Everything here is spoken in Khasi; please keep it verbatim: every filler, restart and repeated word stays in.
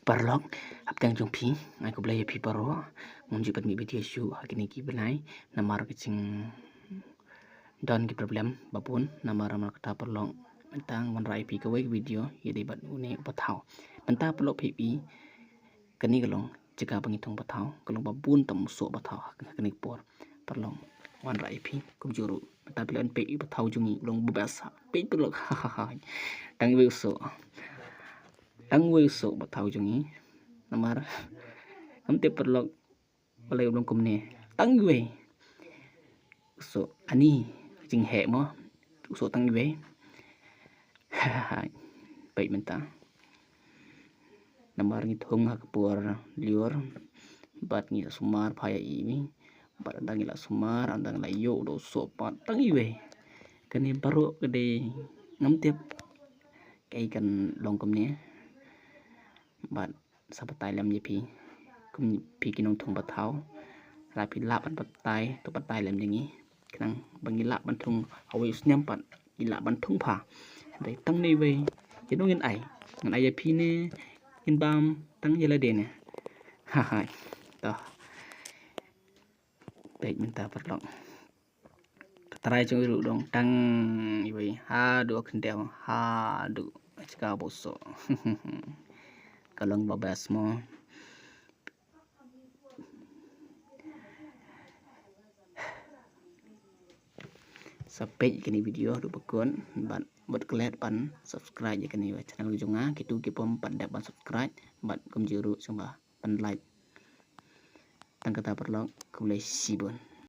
Paralok, hapdeng jong phi, ai khublei ïa phi baroh. Ngam ju pat mih video shuh ha kine ki bnai namar ka jingdon ki problem babun, namar namar kata paralok. Mynta ngan wanrah ïa phi kawei ka video ïadei bad une u pathaw. Mynta paralok phi, phi, kane ka long jaka ba ngi thung pathaw, ka long babun tam u soh pathaw ha kane ka por. Paralok, wanrah ïa phi kumjuh ruh. Mynta phi lah ban peit ïa u pathaw jong ngi, u long ba best. Peit paralok. Tang iwei u soh. Tang iwei u soh pathaw jong ngi. Namar ngam tip paralok balei u long kumne. Tang iwei u soh, ani jingheh mo. U soh tang iwei. Peit mynta. Namar ngi thung ha ka por lyiur bad ngi la sumar pha ïa i mi, bad ynda ngi la sumar, ynda ngi la ïoh u soh pat tang iwei. Kane baroh ka dei, ngam tip kaei kan long kumne. Bad sa batai lem ïa phi kum phi ki nongthung pathaw. Lada phi lah ban batai, to batai lem ïa ngi, khnang ba ngi lah ban thung ha kawei u snem pat, ngi lah ban thung pha. Hynrei tang ne iwei, ïa no ngin ai? Ngin ai ïa phi ne ngin bam tang ïa lade ne? Ha ha. To peit mynta paralok. Ka trai jong i ruh dang tang iwei haduh khyndew, haduh jaka ba u soh. Ka long ba best mo. Sa peit ïa kane ka video haduh ba kut bad bad klet ban subscribe ïa kane ka channel jong nga. Kito ki bym pat dep ban subscribe bad kumjuh ruh sngewbha ban like. Tang kata paralok, khublei shibun.